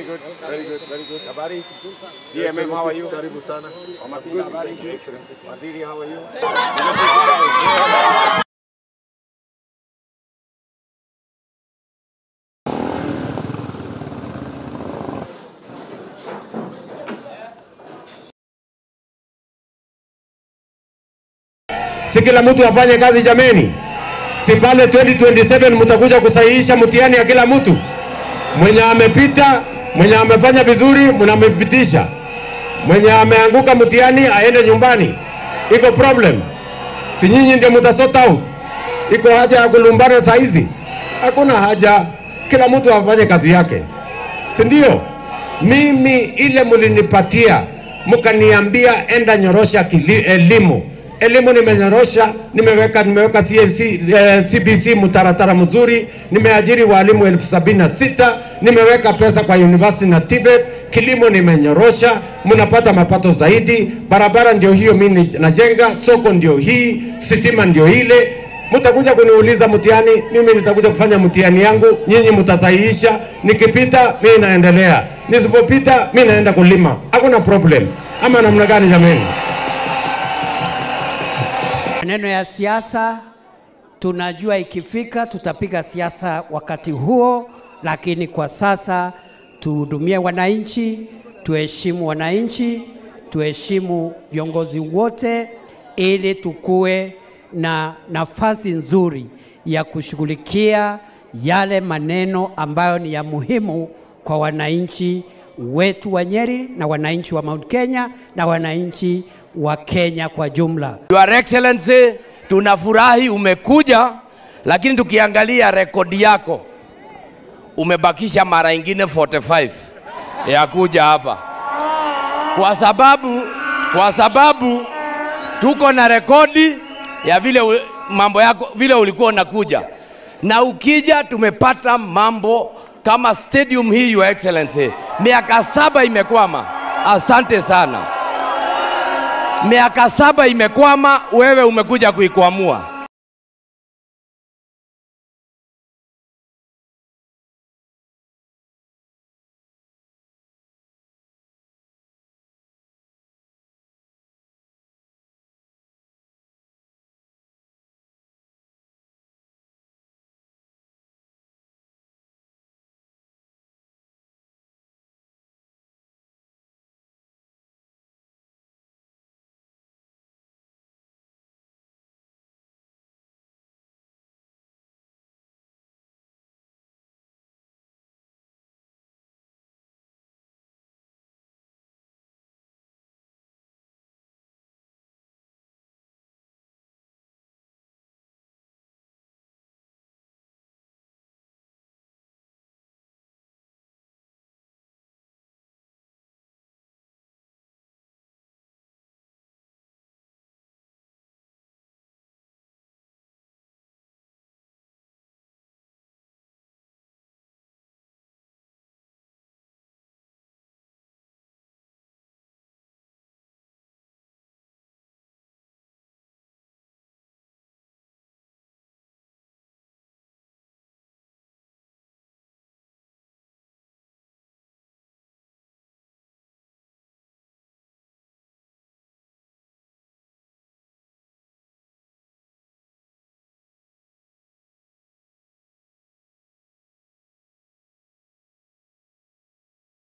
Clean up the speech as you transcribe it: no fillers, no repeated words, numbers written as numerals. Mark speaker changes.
Speaker 1: good, very good, very good. Habari? DMM, how are you?
Speaker 2: Karibu sana.
Speaker 1: Wamatinga, habari? Waziri, how are you?
Speaker 3: Si kila mtu afanye kazi jameni. Si pale 2027 mtakuja kusahihisha mtihani ya kila mtu. Mwenye amepita, mwenye amefanya vizuri mnampitisha. Mwenye ameanguka mtihani aende nyumbani. Iko problem. Si nyinyi ndio mtasort out. Iko haja ya kulumbana saa hizi? Hakuna haja. Kila mtu afanye kazi yake. Si ndio? Mimi ile mlinipatia mkaniambia enda nyorosha elimu. Elimu nimenyorosha, nimeweka CBC mtaratara mzuri, nimeajiri walimu 76,000, nimeweka pesa kwa university na TVET, kilimo nimenyorosha, mnapata mapato zaidi, barabara ndio hiyo mimi najenga, soko ndio hii, sitima ndio ile. Mtakuja kuniuliza mtihani, mimi nitakuja kufanya mtihani yangu, nyinyi mtasahihisha, nikipita mimi naendelea, nisipopita mimi naenda kulima. Hakuna problem. Ama namna gani jameni?
Speaker 4: Maneno ya siasa tunajua ikifika tutapiga siasa wakati huo, lakini kwa sasa tuhudumie wananchi, tuheshimu wananchi, tuheshimu viongozi wote ili tukue na nafasi nzuri ya kushughulikia yale maneno ambayo ni ya muhimu kwa wananchi wetu wa Nyeri na wananchi wa Mount Kenya na wananchi wa Kenya kwa jumla.
Speaker 5: Your Excellency, tunafurahi umekuja, lakini tukiangalia rekodi yako umebakisha mara ingine 45 ya kuja hapa. Kwa sababu tuko na rekodi ya vile mambo yako vile ulikuwa unakuja. Na ukija tumepata mambo kama stadium hii, Your Excellency. Miaka 7 imekwama. Asante sana. Miaka 7 imekwama, wewe umekuja kuikwamua.